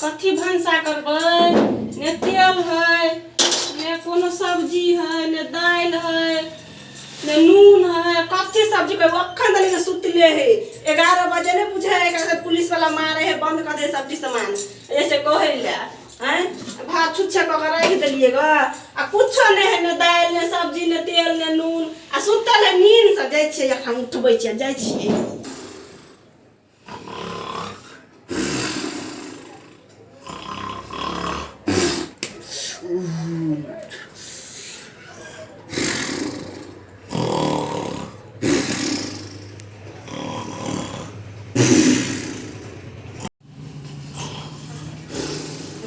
कथी भनसा करबै ने तेल है ने कोनो सब्जी है ने दालि है ने नून है कथी सब्जी करबै अखन तक से सुतले है 11 बजे नहीं बुझे है एकरा पुलिस वाला मारे है बंद कर दे सब्जी सामान ऐसे कहै ले आँय भात छुच्छा कऽ के राखि देलियै ग आ कुछो नहि है ने दालि ने सब्जी ने तेल ने नून आ सुतल है नींद से जाइ छियै एखन उठबै छियै जाइ छियै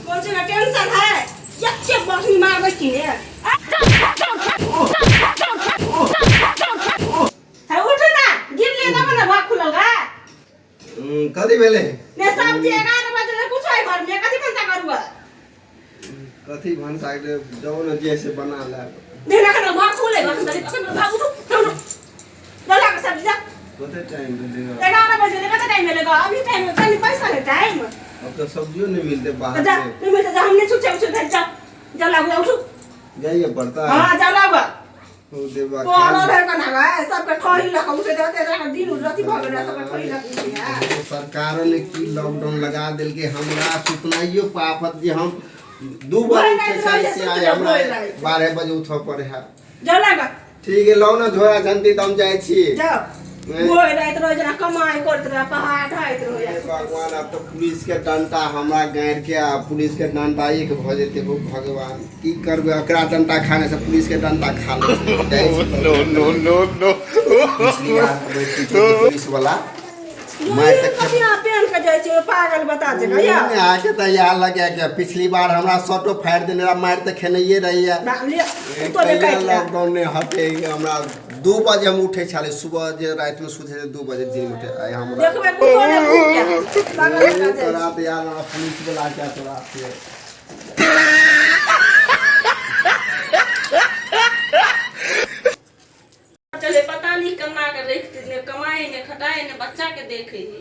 कोन चीज का टेंशन है यच्चे बहनी मारबै की ने है उठ ना गिर ले तब ना भाग खुलल गा कथी भेलै ने सब्जी 11 बजे ले कुछ है घर में कथी भनसा करूगा कथी भनसा के जौन जे से बना लेब देना खाना भाग खुले गा अखन भाग उठो उठो लला के सब्जी जा कते टाइम भेलै 11 बजे ले कते टाइम मिलेगा अभी टाइम कनी पैसा है टाइम अब तो सब्जियो नहीं मिलते तो बाहर जा में नहीं मिलते जा हमने छुच्छे उछे घर जा जा लागू उठो जाइए पड़ता है हाँ जा लागू ओ देवा पड़ल है कना गा सबके ठही लक उठे देते देते दिन रति भऽ गेल सबके ठही लक उठे है सरकारों ने की लॉकडाउन लगा देलके हमरा सुतनाइयो पापत जे हम 2 बजे उठे छै से आइ हमरा 12 बजे उठऽ पड़े है जाओ लागा ठीक है लाउ ना झोरा झंटी तऽ हम जाइ छी जाओ भोर राति रहे जेना कमाइ करैत रहे पहाड़ ढाइत रहे हे भगवान आब तऽ पुलिस के डंटा हमरा गाड़ि के आ पुलिस के डंटा एक भऽ जेतै हो भगवान की करबै एकरा डंटा खाने से पुलिस के डंटा खा ले जाइ छी No, no, no, no. पिछली बार बैठी छलै पुलिस वाला मारि तऽ कथी अहाँ पेन के जाइ छियै पागल बता जगह या अहाँके तऽ इएह लगे के पिछली बार हमरा शर्टो फाड़ि देने रहा मारि तऽ खेनैये रहैया ले तो ले काटि ले लॉकडाउन नहि हटे हमरा 2 बजे हम उठे छाले सुबह जे राति में सुते 2 बजे दिन में उठे आइ हमरा देखबै कुत्तो ने भूख पागल बता जाइ तोरा तऽ यार हमरा पुलिस वाला क्या तोरा से चले पता नहीं कमा के रखते ने कमाए ने खटाए ने बच्चा के देखे है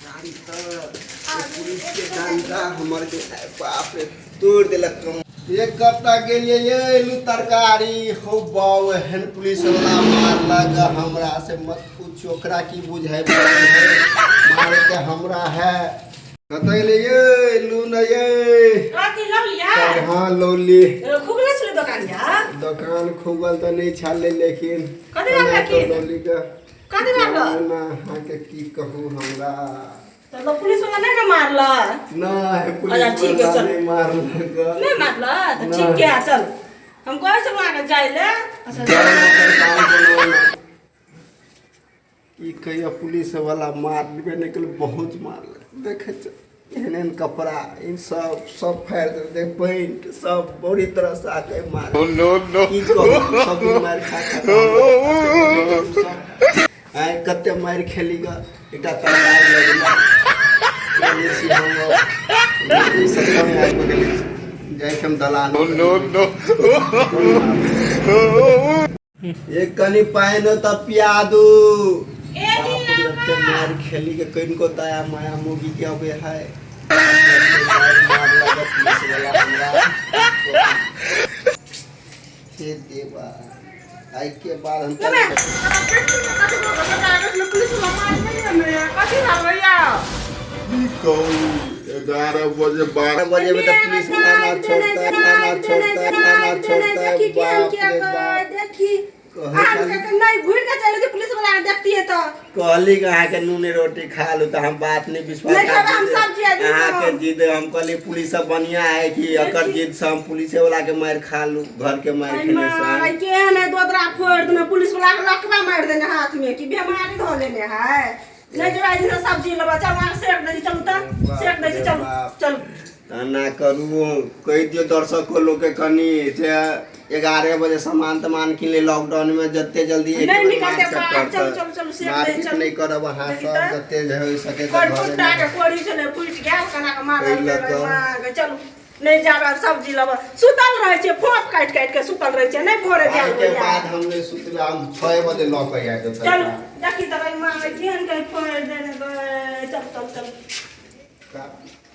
गाड़ी तऽ पुलिस के डंडा हमर के बाप रे तोड़ देलक कम एक कत्ता गेलियै ये एलू तरकारी हो बाउ एहन पुलिस वाला मारलक हमरा से मत पूछो ओकरा की बुझाइ मारे के हमरा है कतऽ गेलियै ये एलू न ये कथी लऽ लिया हाँ लौली खुगले छलै दोकान या दोकान खुगल तऽ नहि छलै लेकिन कथी लागल की? लौली के कथी लागल ना अहाँके की कहू हमरा तऽ लोग पुलिस वाला नहि ने मारलक नहि पुलिस अच्छा, ठीक है, वाला चल। नहि मारलक नहि मारलक तऽ ठीक है चल हम कहै छलहुँ अहाँके जाइ लए अच्छा जाउ ने, ओकर काम कोनो नहि। की कहियो पुलिस वाला मारबे नहि केलक बहुत मारलक देखै छै एहन एहन कपड़ा ई सब सब फाड़ि देलकै पैंट सब बड़ी तरह से आके मार No, no, no. की कहू सब दिन मारि खा खा कऽ सब आइ कते मारि खेली ग एकटा तरकारी लगला लेने छी हम ई सब कम आबि गेलै जाइ छी हम दलान No, no, no. एक कनि पानि तऽ पिया दू ए बाप रे, एते मारि खेली के कनिको दया माया मोगी के अबे है मार लागत पुलिस वाला हमरा। हे देवा आइ के बाद हम कथी भऽ की कहू 11 बजे 12 बजे में तऽ पुलिस वाला ना छोड़ता है ना छोड़ता है ना छोड़ता है बाप रे बाप देखी कहै छली नहीं घुर के चले जे पुलिस वाला के देखती है तो कहली कि अहाँके नूने रोटी खा लू तऽ हम बात नहि विश्वास नहि खेबै, हम सब्जी आदमी सब। अहाँके जिद हम कहली पुलिस सब बढ़िया है कि एकर जिद से हम पुलिसे वाला के मारि खा लू घर के मारि खेले से केहन है दोदरा फोड़ देने पुलिस वाला के लकवा मार देने हाथ में कि बीमारी धो लेने है नहीं जो आज सब्जी लेबा चल वहाँ सेक दै छी चलू तऽ सेक दै छी चलू चलू एना करू कहि दियौ दर्शको लोकके कनि जे 11 बजे सामान तमान किन ले लॉकडाउन में जते जल्दी एक नहि बेर निकलतै मार्केट बाहर, करतै। चलू, चलू, चलू, सेक दै, मार्केट चलू। नहि करब अहाँ देखी सब तऽ। जते जे होइ सके तऽ कोइ घरे फुट्टा के मे। कोड़ी छलै फुटि गेल कना के मारल एहि लऽ कऽ। माँ चलू नहि जाब आब सब्जी लेबऽ सुतल रहै छै फोप काटि काटि के सुतल रहै छै नहि भोरे आइ जायल के होइया बाद हम नहि सुतबै हम 6 बजे लऽ कऽ आयब चलू देखी तऽ माँ केहन के फोड़ि देने गए चल चल चल। का।